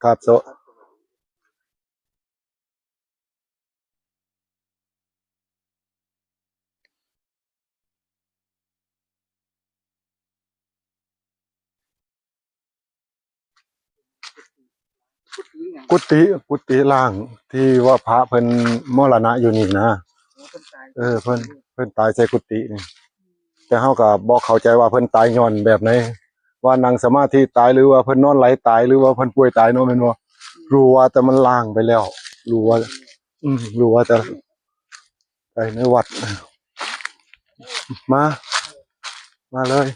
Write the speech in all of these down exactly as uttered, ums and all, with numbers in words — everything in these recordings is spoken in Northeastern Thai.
ครับโซ กุฏิกุฏิล้างที่ว่าพระเพิ่นมรณะอยู่นี่นะ เออ เพิ่น เพิ่นตายใส่กุฏินี่ แต่เฮาก็บ่เข้าใจว่าเพิ่นตายย้อนแบบไหน ว่านั่งสมาธิตาย หรือว่าเพิ่นนอนไหลตาย หรือว่าเพิ่นป่วยตายเนาะ แม่นบ่ รู้ว่าแต่มันล้างไปแล้ว รู้ว่า อืม รู้ว่าแต่ ไปในวัด มา มาเลย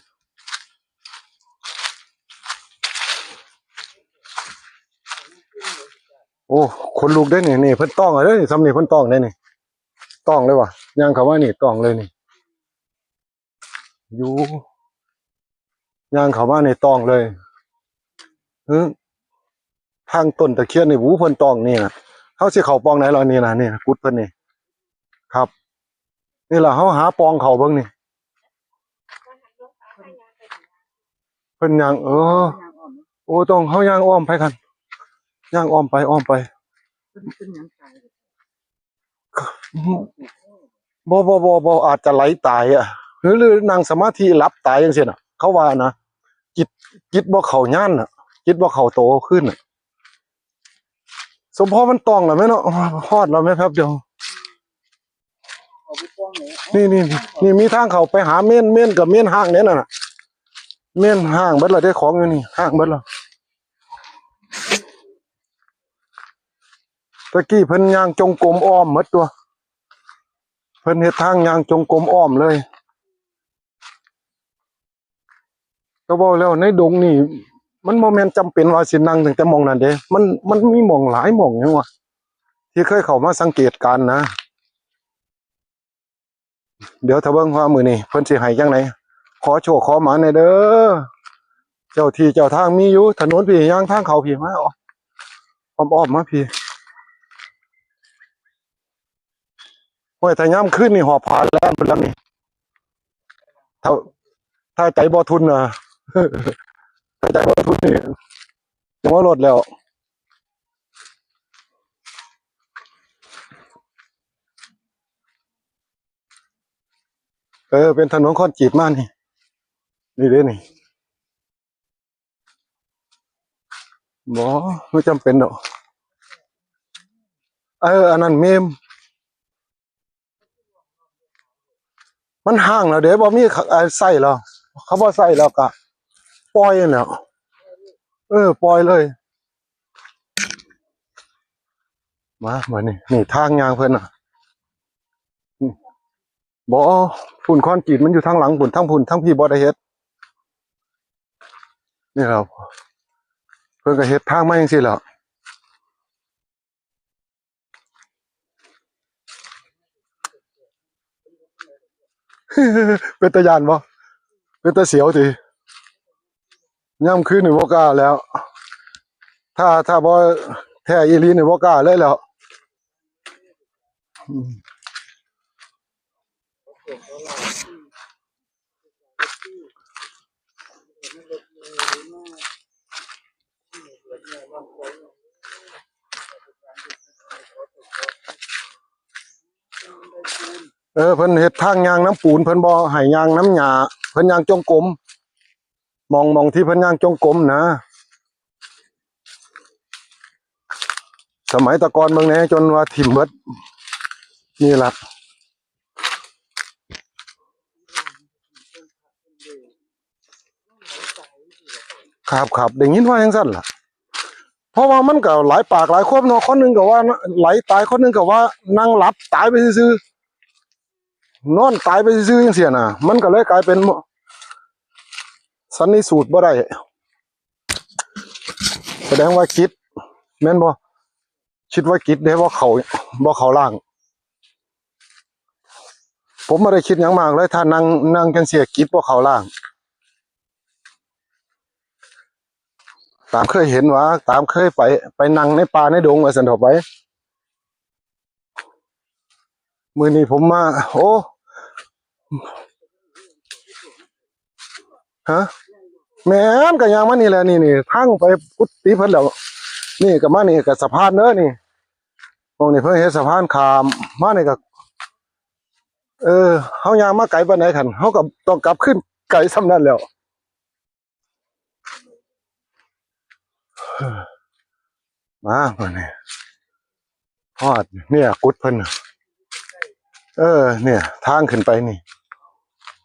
โอ้ ขนลุกเด้นี่ นี่เพิ่นต้องเอาเด้นี่ ส่ำนี่เพิ่นต้องเด้นี่ ต้องเลยว่ะ ย่างเข้ามานี่ต้องเลยนี่ อยู่ ย่างเข้ามานี่ต้องเลย เฮ้ย ทางต้นตะเคียนนี่ โอ้ เพิ่นต้องนี่นะ เฮาสิเข้าปล่องไหนล่ะนี่นะ นี่นะ กุดเพิ่นนี่ ครับ นี่ล่ะ เฮาหาปล่องเข้าเบิ่งนี่ เพิ่นย่าง เออ โอ้ ต้อง เฮาย่างอ้อมไปกัน ย่างอ้อมไป อ้อมไป บ่ บ่ บ่ บ่ อาจจะไหลตายอะ หรือ หรือนั่งสมาธิหลับตายจังซี้น่ะ เขาว่านะ จิต จิตบ่เข้าญาณน่ะ จิตบ่เข้าโตขึ้นน่ะ สมพอมันต้องแล้วแม่เนาะ ฮอดแล้วแม่แป๊บเดียว เอาไปป้องเลย นี่ นี่ นี่ นี่มีทางเข้าไปหาเมน เมนกับเมนห้างเนี่ยน่ะ เมนห้างเบิดแล้ว ได้ของอยู่นี่ ห้างเบิดแล้ว ตะกี้เพิ่นย่างจงกรมอ้อมหมดตัว เพิ่นเฮ็ดทางย่างจงกรมอ้อมเลย ก็เว้าแล้วในดงนี่ มันบ่แม่นจำเป็นว่าสินั่งตั้งแต่หม่องนั้นเด้ มัน มันมีหม่องหลายหม่องอยู่ว่ะ ที่เคยเข้ามาสังเกตการณ์นะ เดี๋ยวถ้าเบิ่งว่ามื้อนี้เพิ่นสิให้จั่งใด ขอโชคขอหมานแหน่เด้อ เจ้าที่เจ้าทางมีอยู่ ถนนพี้ ย่างทางเข้าพี้ มา อ้อม อ้อมๆ มาพี้ โอ้ย ถ้ายามคืนนี่หอบผ้าแล่นไปแล้วนี่ ถ้า ถ้าใจบ่ทุนนะ ถ้าใจบ่ทุนนี่ จังว่ารถแล้ว เออ เป็นถนนคอนกรีตมานี่ นี่เด้นี่ บ่ บ่จำเป็นดอก เออ อันนั้นเมม มันห้างแล้วเด้ บ่มี เอ่อ ใช้แล้ว เขาบ่ใช้แล้วก็ปล่อยนั่นแหล้ว เออ ปล่อยเลย มา มานี่ นี่ทางย่างเพิ่นน่ะ อืม บ่ พุ้นคอนกรีตมันอยู่ทางหลังพุ้น ทางพุ้น ทางพี้บ่ได้เฮ็ด นี่แหละ เพิ่นก็เฮ็ดทางมาจั่งซี้แหล้ว เป็นตาย้านบ่ เป็นตาเสียวติ ยามคืนนี่บ่กล้าแล้ว ถ้า ถ้าบ่แท้อีหลีนี่บ่กล้าเลยแล้ว อืม เออ เพิ่นเฮ็ดทางย่างนำปูน เพิ่นบ่ให้ย่างนำหญ้า เพิ่นย่างจงกรม หม่อง หม่องที่เพิ่นย่างจงกรมนะ สมัยตะก่อนเบิ่งแหน่ จนว่าถิ่มเบิด นี่ล่ะ ครับ ครับ ได้ยินว่าจั่งซั้นล่ะ เพราะว่ามันก็หลายปากหลายความเนาะ คนหนึ่งก็ว่าไหลตาย คนหนึ่งก็ว่านั่งหลับตายไปซื่อๆ นอนตายไปซื่อๆ จั่งซี้น่ะ มันก็เลยกลายเป็นสันนิสูตบ่ได้ แสดงว่าคิด แม่นบ่ คิดว่าคิดเด้ บ่เข้า บ่เข้าร่าง ผมบ่ได้คิดหยังมากเลย ถ้านั่ง นั่งจั่งซี้คิดบ่เข้าร่าง ตามเคยเห็นว่า ตามเคยไป ไปนั่งในป่าในดงว่าซั่นเถาะไป มื้อนี้ผมมา โอ้ ฮะ แม่น ก็ย่างมานี่แหละ นี่ นี่ ทางไปกุฏิเพิ่นแล้ว นี่ก็มานี่ก็สะพานเด้อนี่ ตรงนี้เพิ่นเฮ็ดสะพานข้ามมานี่ก็ เออ เฮาย่างมาไกลปานใดคัน เฮาก็ต้องกลับคืนไกลส่ำนั้นแล้ว มาบัดนี้ ฮอดเนี่ยกุฏิเพิ่นน่ะ เออ เนี่ย ทางขึ้นไปนี่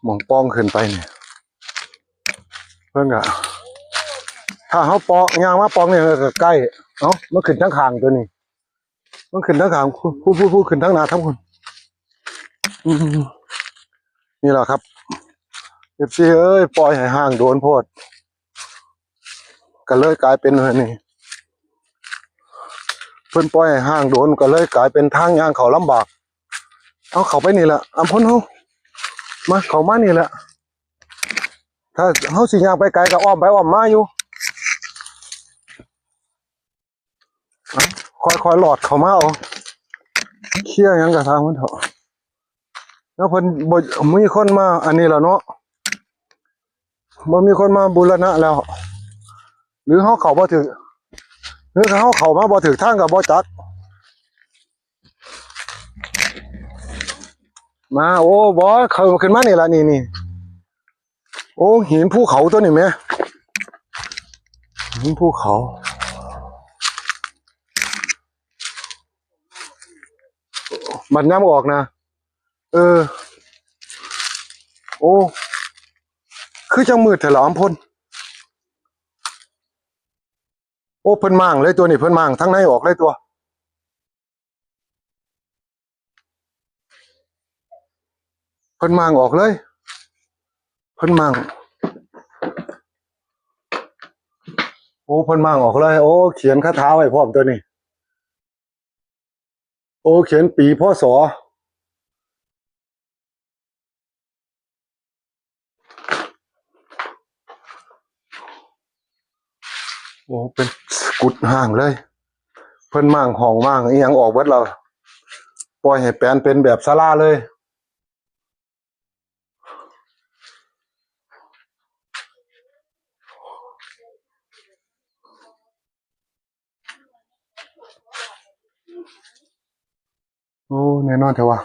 หม่องป่องขึ้นไปนี่ เพิ่นก็ ถ้าเฮาป่อง ย่างมาป่องนี่ก็ใกล้ เอ้า มันขึ้นทางข้างตัวนี้ มันขึ้นทางข้าง พู้น พู้น พู้น พู้น ขึ้นทางหน้าทางพู้น อืม นี่แหละครับ เอฟซี เอ้ย ปล่อยให้ห้างโดนโพด ก็เลยกลายเป็นอันนี้ เพิ่นปล่อยให้ห้างโดน ก็เลยกลายเป็นทางย่างเข้าลำบาก เอาเข้าไปนี่แหละ อำพลเฮา มา เข้ามานี่แหละ ถ้าเฮาสิย่างไปไกลก็อ้อมไปอ้อมมาอยู่ ค่อยๆ หลอดเข้ามาเอา เคลียร์หยังกะซ่างมันเถาะ แล้วเพิ่นบ่มีคนมาอันนี้แล้วเนาะ บ่มีคนมาบูรณะแล้ว หรือเฮาเข้าบ่ถืก หรือเฮาเข้ามาบ่ถืกทางก็บ่จัก มา โอ้ บ่ เข้าขึ้นมานี่ล่ะ นี่ นี่ โอ้ หินภูเขาตัวนี้แหม หินภูเขา บัดยามออกนะ เออ โอ้ คือจังมืดแท้ล่ะ อำพล โอ้ เพิ่นม่างเลยตัวนี้ เพิ่นม่างทางในออกเลยตัว เพิ่นม่างออกเลย เพิ่นม่าง โอ้ เพิ่นม่างออกเลย โอ้ เขียนคาถาไว้พร้อมตัวนี้ โอ้ เขียนปี พ.ศ. โอ้ เป็นกุฏิห้างเลย เพิ่นม่างห้องม่างอิหยังออกเบิดแล้ว ปล่อยให้แปลนเป็นแบบศาลาเลย โอ้ แน่นอนแท้ว่ะ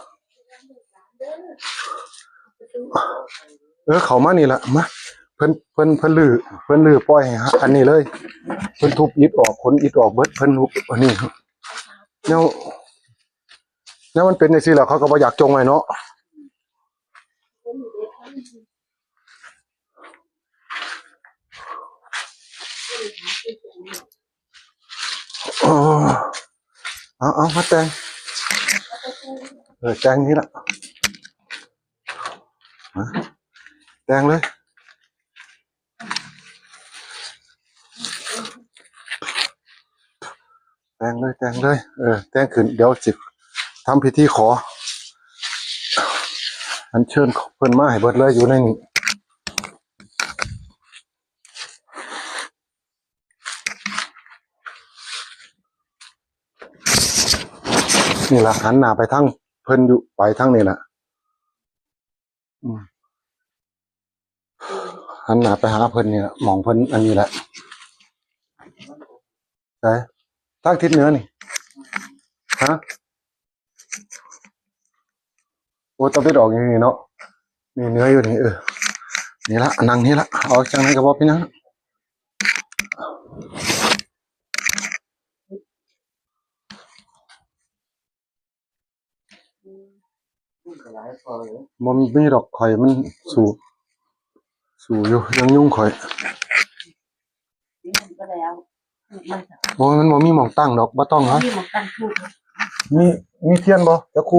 เออ เข้ามานี่ล่ะ มา เพิ่น เพิ่น เพิ่นรื้อ เพิ่นรื้อปล่อยให้อันนี้เลย เพิ่นทุบอิฐออก ขนอิฐออกเบิด เพิ่นทุบอันนี้ แนว แนวมันเป็นจังซี่แหละ เขาก็บ่อยากจงไว้เนาะ เออ เอา เอา มาแต่ง เออ แต่งนี่ล่ะ ฮะ แต่งเลย แต่งเลย แต่งเลย เออ แต่งขึ้น เดี๋ยวสิทำพิธีขอ อัญเชิญเพิ่นมาให้เบิดเลย อยู่ในนี้ นี่ล่ะ หันหน้าไปทางเพิ่นอยู่ ไปทางนี่ล่ะ อืม หันหน้าไปหาเพิ่นนี่ล่ะ หม่องเพิ่นอันนี้ล่ะ ใช่ ทางทิศเหนือนี่ ฮะ โอ้ ตะวันออกอย่างนี้เนาะ นี่เหนืออยู่นี่ เออ นี่ล่ะ นั่งนี่ล่ะ เอาจังได๋ก็บ่เป็นหยัง บ่มีดอก ข่อยมันสู้ สู้อยู่ ยังยุงข่อย โอ้ย มันบ่มีหม่องตั้งดอก บ่ต้องหรอก มีหม่องตั้งธูป มี มีเทียนบ่ เจ้าครู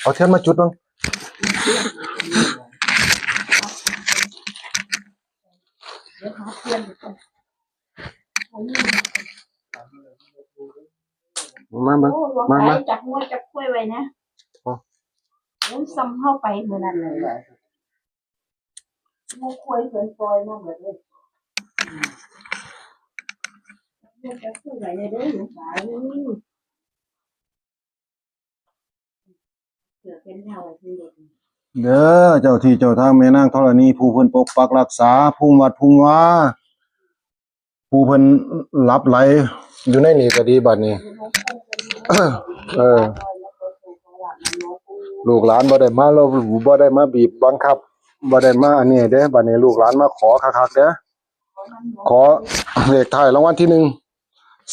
เอาเทียนมาจุดเบิ่ง เดี๋ยวหาเทียนก่อน มา มา โอ้ หลวง มา ตา มา จับงวดจับกล้วยไว้นะ อ๋อ โอ้ย ซ้ำเข้าไปเหมือนนั้นเลย งวดกล้วยเพิ่นปล่อยมาหมดเลย งวดจับกล้วยไว้เนี่ยเด้อ หลวงตา อืม เด้อ เจ้าที่เจ้าทางแม่นางธรณี ผู้เพิ่นปกปักรักษา ภูมิวัดภูมิวา ผู้เพิ่นหลับไหล อยู่ในนี่ก็ดีบัดนี้ เออ ลูกหลานบ่ได้มาลบหลู่ บ่ได้มาบีบบังคับ บ่ได้มาอันนี้เด้ บัดนี้ลูกหลานมาขอคักๆเด้อ ขอเลขท้ายรางวัลที่หนึ่ง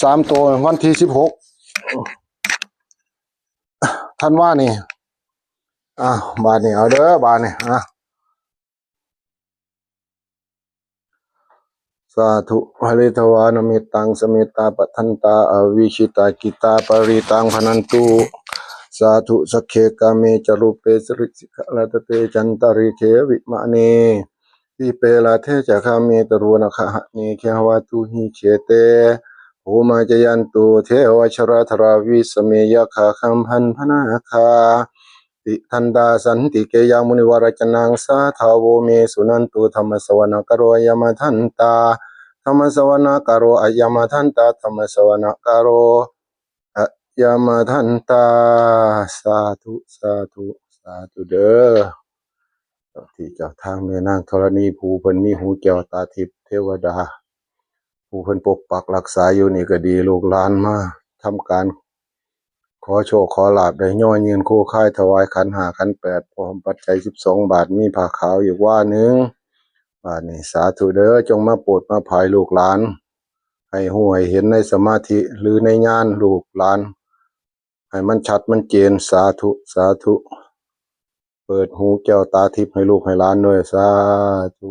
สามตัว วันที่สิบหกธันวานี่ อ่ะ บาดนี้เอาเด้อ บาดนี้ อ่ะ สาธุ หริตวานะมิตตัง สมิตตาปะทันตา อวิคขิตา กิตตาปะริตัง พะนันตุ สาธุ สักเค กาเม จรูปเป สริสิขะรัตเต จันตะริเค วิมาเน ตีเป ลาเท จะคาเม ตะโรนะคะหะเน เคหะวาตุ หิ เคเต ภูมา จยันตุ เทวะชะระทะรา วิสะเม ยักขา คัมภัน พะนาคา ติทันตา สันติเก ยัง มุนิวะรัจจนัง สาธาโว เม สุนันตุ ธัมมะสะวะนะกะโร อะยะมะทันตา ธัมมะสะวะนะกะโร อะยะมะทันตา ธัมมะสะวะนะกะโร อะยะมะทันตา สาธุ สาธุ สาธุเด้อ เจ้าที่เจ้าทางแม่นางธรณี ผู้เพิ่นมีหูแก้วตาทิพย์ เทวดา ผู้เพิ่นปกปักรักษาอยู่นี่ก็ดี ลูกหลานมาทำการขอโชคขอลาภ ได้ย่อยื่นโคคายถวายขันห้าขันแปด พร้อมปัจจัยสิบสองบาท มีผ้าขาวอีกว่าหนึ่ง บาดนี้สาธุเด้อ จงมาโปรดมาผายลูกหลาน ให้ฮู้ให้เห็นในสมาธิหรือในญาณลูกหลาน ให้มันชัดมันเจน สาธุ สาธุ เปิดหูแก้วตาทิพย์ให้ลูกให้หลานด้วย สาธุ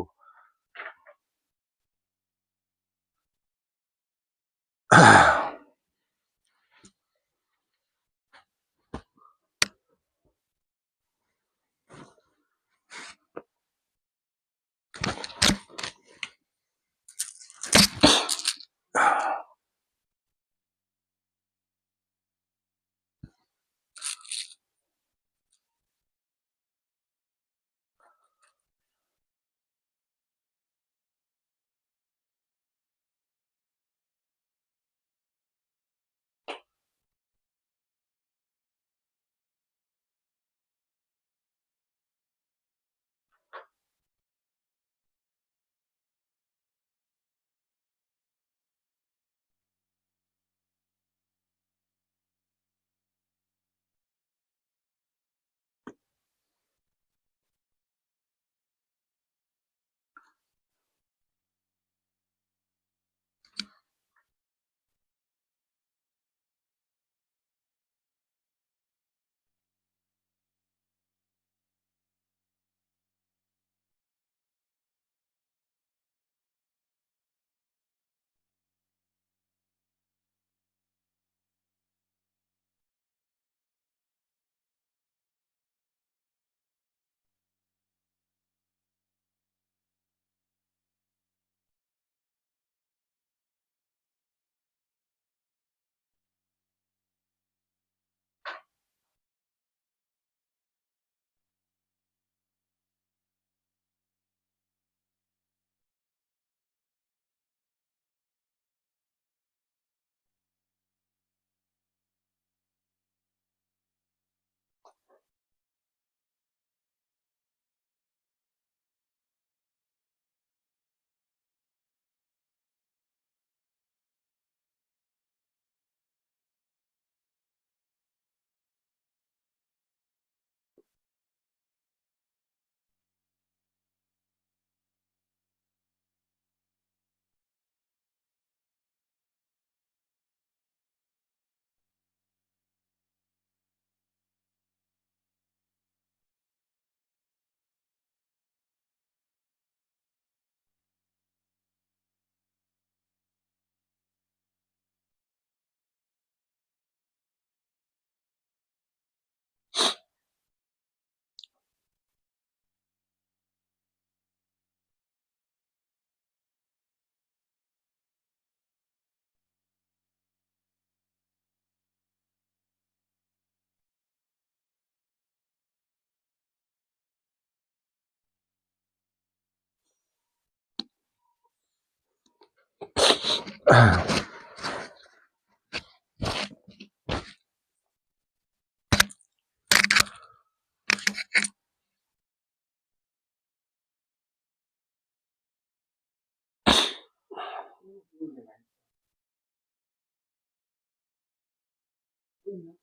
Uy, no.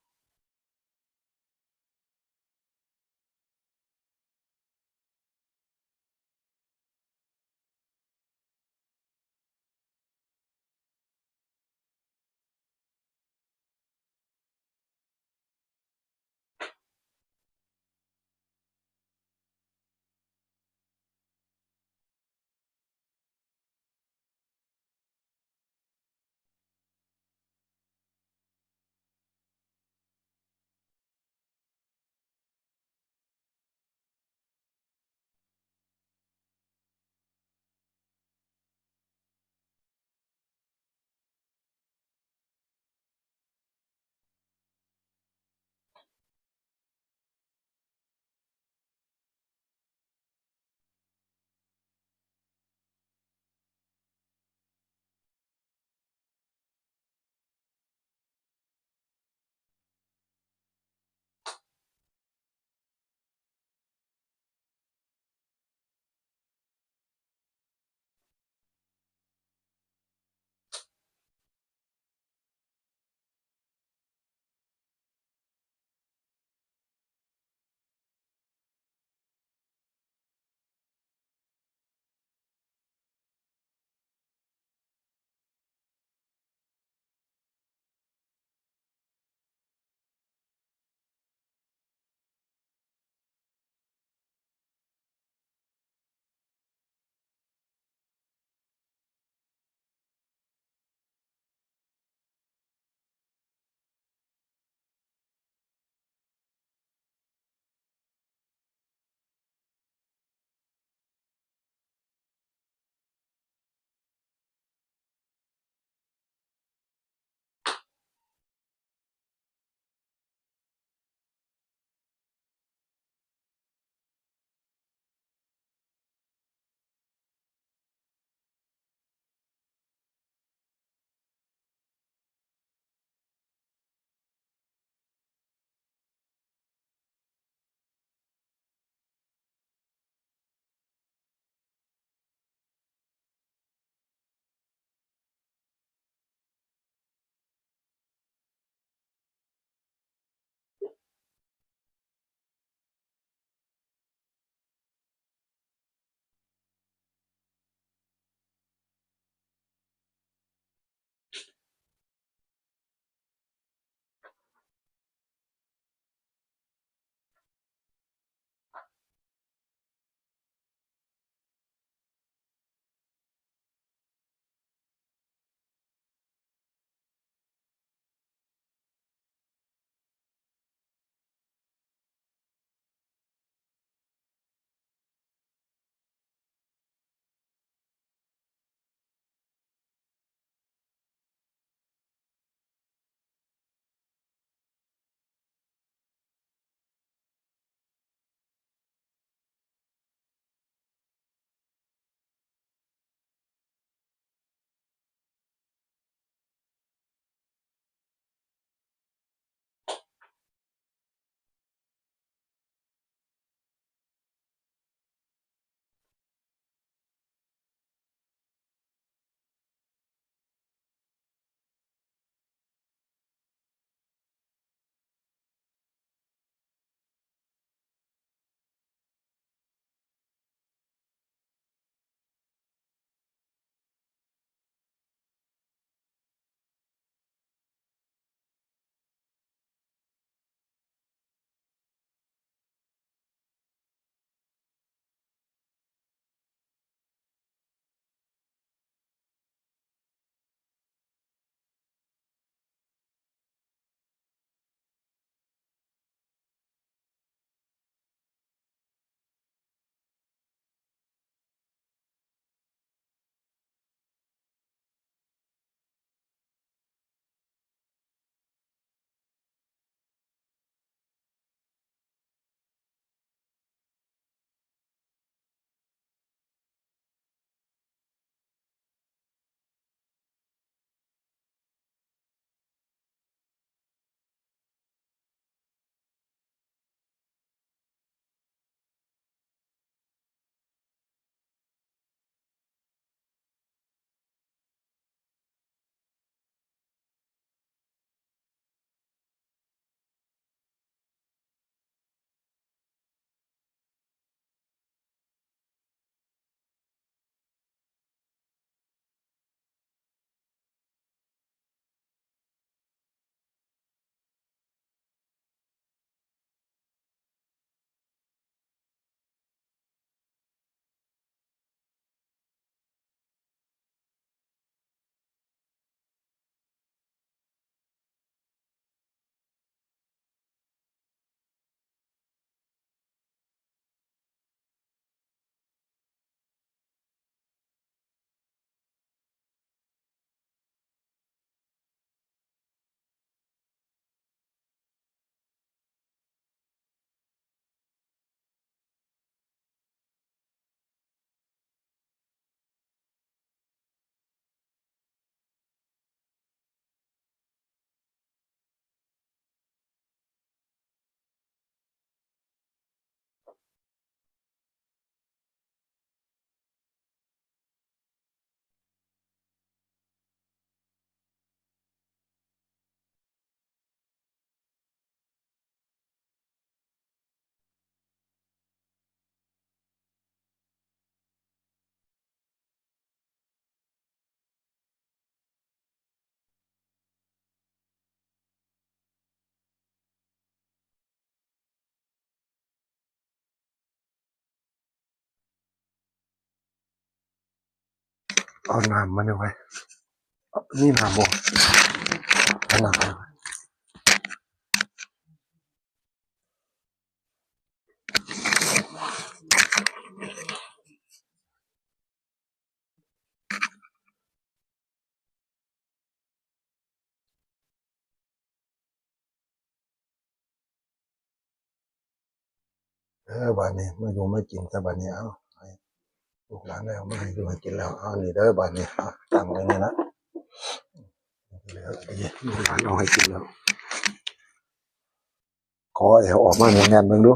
เอาน้ำมาหน่อยไว้ นี่น้ำบ่เอาน้ำมา เออ บาดนี้ มาอยู่มากินซะบาดนี้ เอา ให้ลูกหลานได้เอามาให้อยู่ให้กินแล้ว เอา นี่เด้อ บาดนี้ เอา ตั้งไว้นี่ละ เหลือดี ลูกหลานเอาให้กินแล้ว ขอแอวออกมาแน่นๆ เบิ่งดู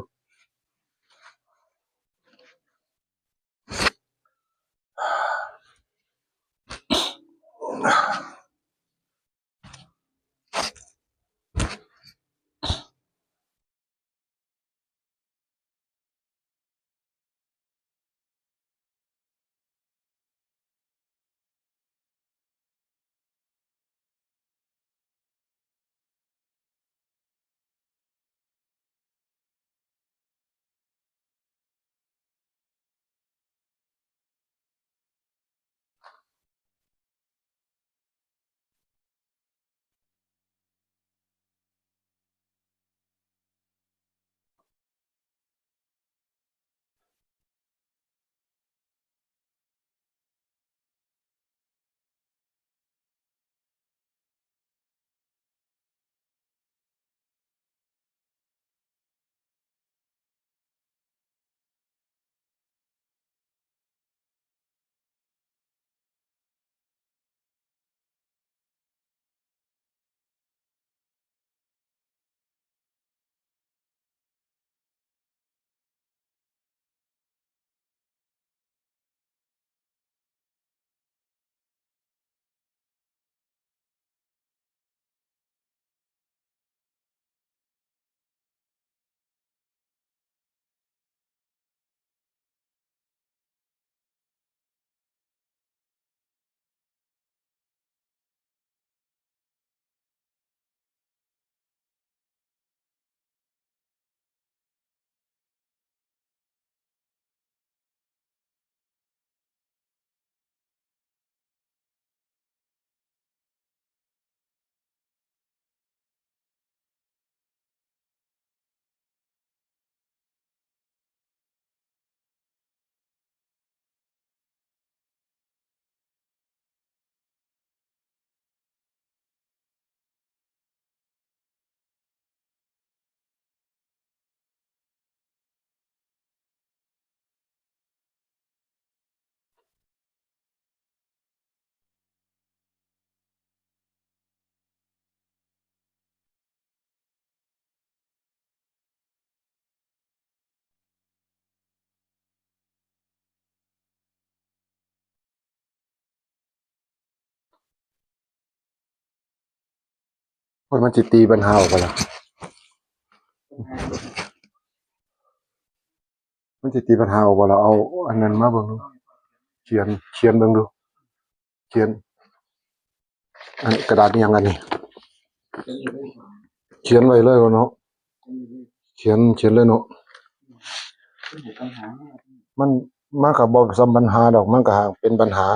โอ้ย มันสิตีปัญหาออกบ่ล่ะ มันสิตีปัญหาออกบ่ล่ะ เอาอันนั้นมาเบิ่งดู เขียน เขียนเบิ่งดู เขียน อันกระดาษอิหยังอันนี้ เขียนไว้เลยเนาะ เขียน เขียนเลยเนาะ มัน มันก็บ่ส่ำปัญหาดอก มันก็หากเป็นปัญหา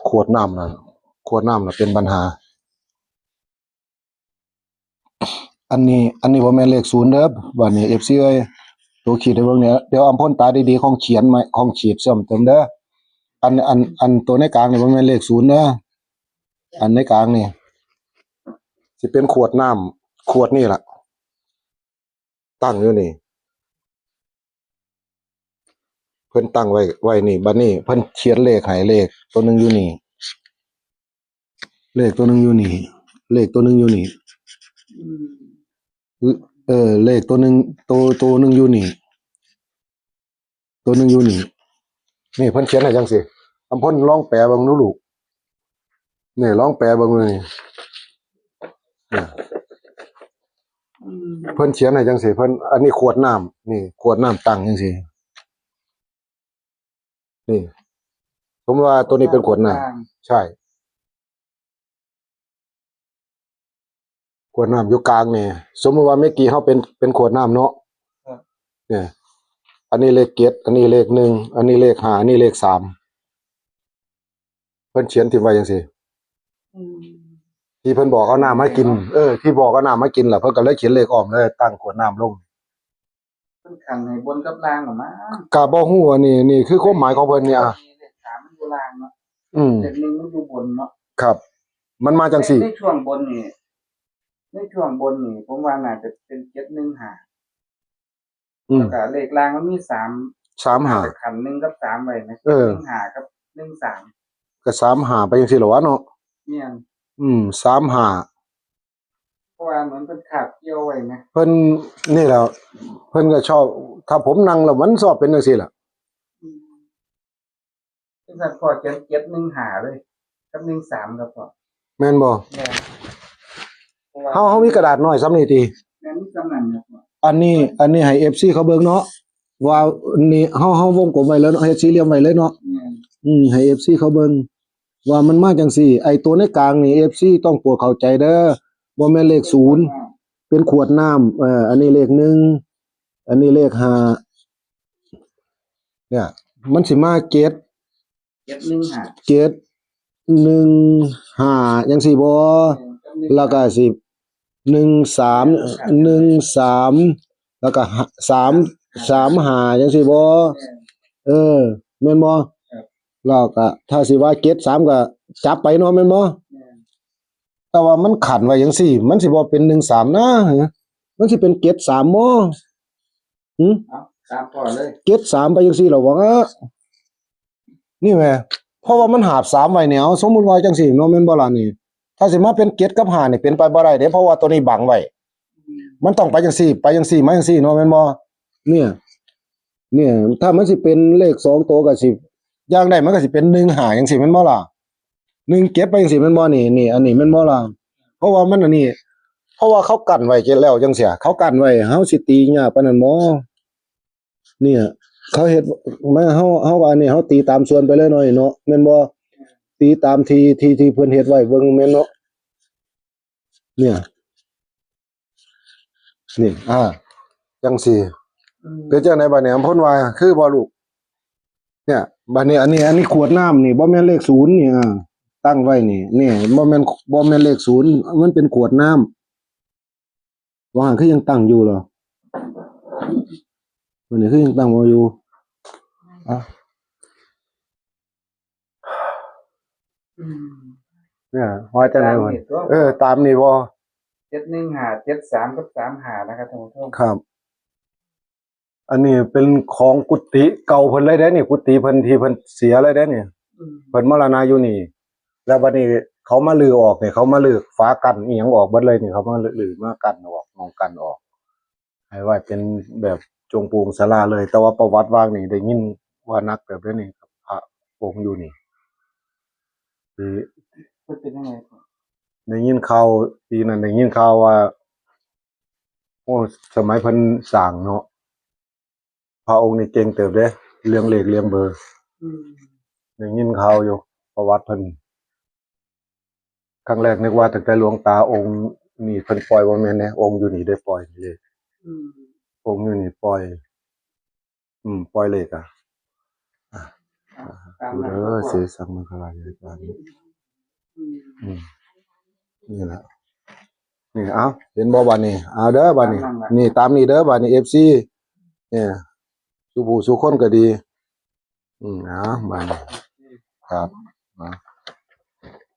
ขวดน้ำน่ะ ขวดน้ำน่ะเป็นปัญหา อันนี้ อันนี้บ่แม่นเลขศูนย์เด้อ บาดนี้ เอฟซี เอ้ย ตัวขีดให้เบิ่งเนี่ย เดี๋ยวอำพลตาดีๆ ของเขียนใหม่ ของขีดเพิ่มเติมเด้อ อัน อัน อันตัวในกลางนี่บ่แม่นเลขศูนย์เด้อ อันในกลางนี่ สิเป็นขวดน้ำ ขวดนี่ล่ะ ตั้งอยู่นี่ เพิ่นตั้งไว้ ไว้นี่ บัดนี้เพิ่นเขียนเลขให้ เลขตัวหนึ่งอยู่นี่ เลขตัวหนึ่งอยู่นี่ เลขตัวหนึ่งอยู่นี่ อืม เออ เลขตัวหนึ่ง ตัว ตัวหนึ่งอยู่นี่ ตัวหนึ่งอยู่นี่ นี่เพิ่นเขียนให้จังซี่ อำพลลองแปลเบิ่งดูลูก นี่ลองแปลเบิ่งดูนี่ เนี่ย อืม เพิ่นเขียนให้จังซี่ เพิ่น อันนี้ขวดน้ำ นี่ขวดน้ำตั้งจังซี่ นี่ สมมติว่าตัวนี้เป็นขวดน้ำ ใช่ ขวดน้ำอยู่กลางนี่ สมมติว่าเมื่อกี้เฮาเป็น เป็นขวดน้ำเนาะ ครับ เนี่ย อันนี้เลขเจ็ด อันนี้เลขหนึ่ง อันนี้เลขห้า อันนี้เลขสาม เพิ่นเขียนถิ่มไว้จังซี่ อืม ที่เพิ่นบอกเอาน้ำมากิน เออ ที่บอกเอาน้ำมากินล่ะ เพิ่นก็เลยเขียนเลขอ้อมเลย ตั้งขวดน้ำลง เพิ่นขันให้บนกับล่างหรอมั้ง ก็บ่ฮู้ อันนี้ นี่คือความหมายของเพิ่นเนี่ย เลขสามมันอยู่ล่างเนาะ อืม เลขหนึ่งมันอยู่บนเนาะ ครับ มันมาจังซี่ ใน ในช่วงบนนี่ ในช่วงบนนี่ ผมว่าน่าจะเป็นเจ็ดหนึ่งห้า อืม แล้วก็เลขล่างมันมีสาม สามห้า ขันหนึ่งกับสามไว้นะ เออ หนึ่งห้ากับหนึ่งสาม ก็สามห้าไปจังซี่ล่ะวะเนาะ แม่น อืม สามห้า เพราะว่าเหมือนเพิ่นคาบเกี่ยวไว้นะ เพิ่น นี่แหละ เพิ่นก็ชอบ ถ้าผมนั่งแล้วมันชอบเป็นจังซี่ล่ะ อืม จังซั่นพ่อเขียนเจ็ดหนึ่งห้าเลย กับหนึ่งสามครับพ่อ แม่นบ่ แม่น เพราะว่า เฮา เฮามีกระดาษน้อยส่ำนี้ติ แม่น มีส่ำนั้นครับพ่อ อันนี้ อันนี้ให้ เอฟซี เขาเบิ่งเนาะ ว่านี่ เฮา เฮาวงกลมไว้แล้วเนาะ เฮ็ดสี่เหลี่ยมไว้เลยเนาะ แม่น อืม ให้ เอฟซี เขาเบิ่ง ว่ามันมาจังซี่ ไอ้ตัวในกลางนี่ เอฟซี ต้องโปรดเข้าใจเด้อ บ่แม่นเลขศูนย์ เป็นขวดน้ำ เอ่อ อันนี้เลขหนึ่ง อันนี้เลขห้า เนี่ย มันสิมาเจ็ด เจ็ดหนึ่งห้า เจ็ดหนึ่งห้า จังซี่บ่ เออ กับหนึ่ง แล้วก็สิ หนึ่งสาม หนึ่งสาม แล้วก็ห้า สาม สามห้า จังซี่บ่ เออ แม่นบ่ ครับ แล้วก็ถ้าสิว่าเจ็ดสาม ก็จับไปเนาะ แม่นบ่ แม่น แต่ว่ามันขันไว้จังซี่ มันสิบ่เป็นหนึ่งสามนะ มันสิเป็นเจ็ดสามบ่ หึ เอาตามพ่อเลย เจ็ดสาม ไปจังซี่เหรอวะ นี่แหม เพราะว่ามันหาบสามไว้เนี่ย เอา สมมุติว่าจังซี่เนาะ แม่นบ่ล่ะนี่ ถ้าสิมาเป็นเจ็ดกับห้านี่เป็นไปบ่ได้เด้ เพราะว่าตัวนี้บังไว้ อืม มันต้องไปจังซี่ ไปจังซี่ มาจังซี่เนาะ แม่นบ่ เนี่ย เนี่ย ถ้ามันสิเป็นเลขสองตัวก็สิ อย่างใดมันก็สิเป็นหนึ่งห้าจังซี่ แม่นบ่ล่ะ หนึ่งเจ็ด ไปจังซี่ แม่นบ่นี่ นี่ อันนี้แม่นบ่ล่ะ เพราะว่ามันอันนี้ เพราะว่าเขากั้นไว้แล้วจังซี่ เขากั้นไว้ เฮาสิตียากปานนั้นบ่ เนี่ย เขาเฮ็ดมา เฮา เฮาก็อันนี้ เฮาตีตามส่วนไปเลยเนาะ เนาะ แม่นบ่ ตีตามที่ ที่ ที่เพิ่นเฮ็ดไว้เบิ่งแม่นเนาะ เนี่ย นี่ อ่า จังซี่ อืม เป็นจังไดบัดนี้ อำพลว่า คือบ่ลูก เนี่ย บัดนี้ อันนี้ อันนี้ขวดน้ำนี่ บ่แม่นเลขศูนย์นี่ อ่า ตั้งไว้นี่ นี่ บ่แม่น บ่แม่นเลขศูนย์ มันเป็นขวดน้ำ ว่าหั่นคือยังตั้งอยู่เหรอ วันนี้คือยังตั้งบ่อยู่ อ่ะ อืม เนี่ย ว่าจังได๋วะ ตามนี่ตัว เออ ตามนี่บ่ เจ็ดหนึ่งห้า เจ็ดสาม กับ สามห้า นะครับท่านผู้ชม ครับ อันนี้เป็นของกุฏิเก่าเพิ่นเลยเด้นี่ กุฏิเพิ่นที่เพิ่นเสียเลยเด้นี่ อืม เพิ่นมรณะอยู่นี่ แล้วบัดนี้เขามารื้อออกนี่ เขามารื้อฝากั้นอีหยังออกเบิดเลยนี่ เขามารื้อมากั้นออก หม่องกั้นออก ให้ไว้เป็นแบบจงปูงศาลาเลย แต่ว่าประวัติวางนี่ได้ยินว่าหนักเติบเด้นี่ พระองค์อยู่นี่ ที่ เพิ่นเป็นจั่งใด๋พ่อ ได้ยินข่าว ปีนั้นได้ยินข่าวว่า โอ้ สมัยเพิ่นสร้างเนาะ พระองค์นี่เก่งเติบเด้ เรื่องเลขเรื่องเบอร์ อืม ได้ยินข่าวอยู่ ประวัติเพิ่น ครั้งแรกนึกว่าตั้งแต่หลวงตาองค์นี่เพิ่นปล่อย บ่แม่นเด้ องค์อยู่นี่ได้ปล่อยเลข อืม องค์อยู่นี่ปล่อย อืม ปล่อยเลขอะ อ่ะ อ่ะ ตามนั้น ดูเด้อ ครับ เสสังมังคลายายการ อืม อืม นี่แหละ นี่ เอา เห็นบ่บัดนี้ เอาเด้อบัดนี้ ตามนั้นแหละ นี่ ตามนี้เด้อบัดนี้ เอฟซี เนี่ย สู่ผู้สู่คนก็ดี อืม เอาบัดนี้ ครับ เอา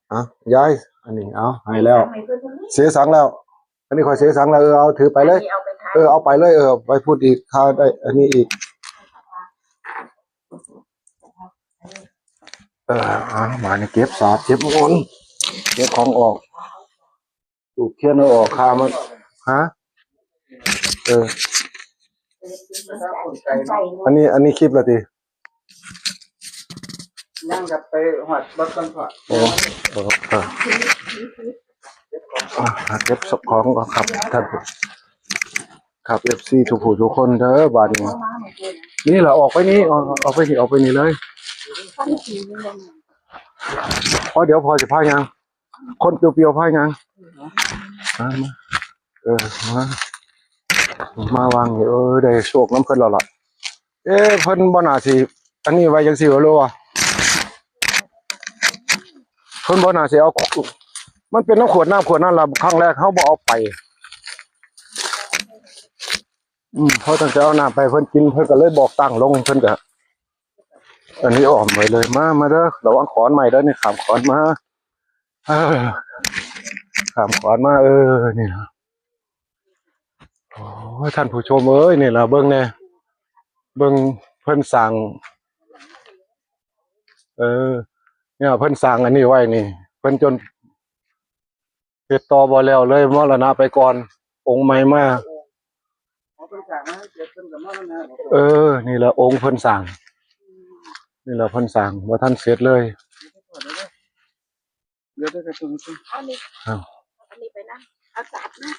เอา ยาย อันนี้ เอา ให้แล้ว เสสังแล้ว อันนี้ข้อยเสสังแล้ว เออ เอาถือไปเลย อันนี้เอาไปทาน เออ เอาไปเลย เออ ไปพูดอีก ข้าวได้ อันนี้อีก เออ เอา มานี่เก็บสาด เก็บมนต์ เก็บของออก ธูปเทียนเอาออก ข้ามัน ฮะ เออ อันนี้ อันนี้คลิปละติ ยังครับ ไปฮอดรถก่อนพ่อ โอ้ โอ้ อ่ะ อ่ะ เก็บของก่อนครับ ท่านผู้ ครับ เอฟซี ทุกผู้ทุกคนเด้อ บัดนี้ นี่แหละ ออกไปนี่ ออก ออกไปนี่ ออกไปนี่เลย เพราะเดี๋ยวพ่อสิพาย่าง คนเปรียวๆ พาย่าง มา มา เออ มา มาวางนี่ เออ ได้โชคนำเพิ่นแล้วล่ะ เอ๊ะ เพิ่นบ่น่าสิ อันนี้ไว้จังซี่บ่รู้ว่า เพิ่นบ่น่าสิเอา มันเป็นน้ำขวดน้ำขวดนั่นล่ะ ครั้งแรกเฮาบ่เอาไป อืม เฮาตั้งใจเอาน้ำไปเพิ่นกิน เพิ่นก็เลยบอกตั้งลง เพิ่นก็ อันนี้อ้อมไว้เลย มา มาเด้อ ระวังขอนไม้เด้อ นี่ข้ามขอนมา เออ ข้ามขอนมา เออ นี่นะ โอ้ย ท่านผู้ชมเอ้ย นี่ล่ะ เบิ่งแน่ เบิ่งเพิ่นสร้าง เออ เนี่ย เพิ่นสร้างอันนี้ไว้นี่ เพิ่นจนเฮ็ดต่อบ่แล้วเลย มรณะไปก่อน องค์ใหม่มา อ๋อ เพิ่นสร้างมาให้เสร็จ เพิ่นก็มรณะ เออ นี่ล่ะ องค์เพิ่นสร้าง นี่ล่ะ เพิ่นสร้าง บ่ทันเสร็จเลย เดี๋ยว เดี๋ยว เดี๋ยว เดี๋ยว เดี๋ยว เอานี่ อ้าว เอาอันนี้ไปนะ เอาสาดนะ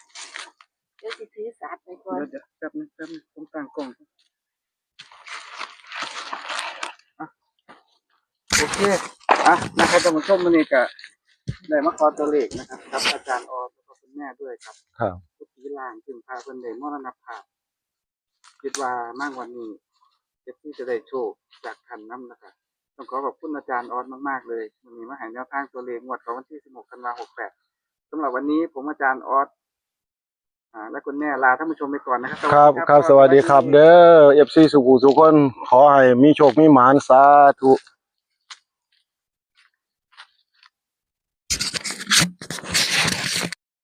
เดี๋ยวสิถือสาดไปก่อน เดี๋ยว เดี๋ยว แป๊บนึง แป๊บนึง ผมตั้งกล้องก่อน อ่ะ โอเค อ่ะ นะครับ ท่านผู้ชม มื้อนี้ก็ได้มาขอตัวเลขนะครับ กับอาจารย์ออส แล้วก็คุณแม่ด้วยครับ ครับ กุฏิล้าง ซึ่งพระเพิ่นได้มรณภาพ คิดว่ามางวดนี้ เอฟซี จะได้โชคจากท่านนำนะครับ ต้องขอขอบคุณอาจารย์ออสมากๆเลย มื้อนี้มาให้แนวทางตัวเลขงวดของวันที่สิบหก ธันวา หกแปด สำหรับวันนี้ผมอาจารย์ออส อ่า และคุณแม่ลาท่านผู้ชมไปก่อนนะครับ ครับ สวัสดีครับ ครับ สวัสดีครับ สวัสดี เด้อ เอฟซี สุขุสุขคน ขอให้มีโชคมีหมาน สาธุ